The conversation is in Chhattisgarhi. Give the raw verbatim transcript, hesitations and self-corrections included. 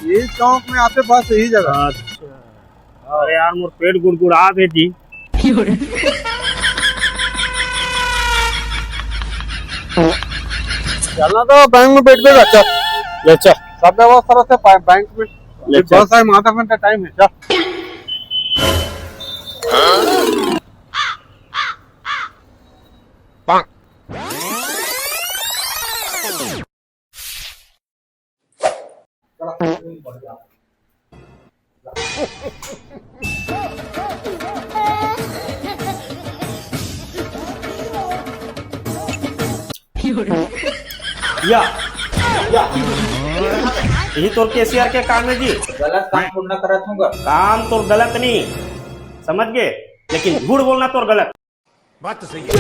ये चौक में आते बस यही जगह। अच्छा। अरे यार, मोर पेट गुड़गुड़ा दे जी। चलना तो बैंक में बैठ के, अच्छा। ले चल। सब व्यवस्था रहते पा-, बैंक में। ले चल। बस है, आधा घंटा टाइम है, चल। या, या। यही तोर केसीआर के काम है जी। गलत काम थोड़ा ना करत हूँ गा। काम तोर गलत नहीं, समझ गए, लेकिन झूठ बोलना तोर गलत। बात तो सही है।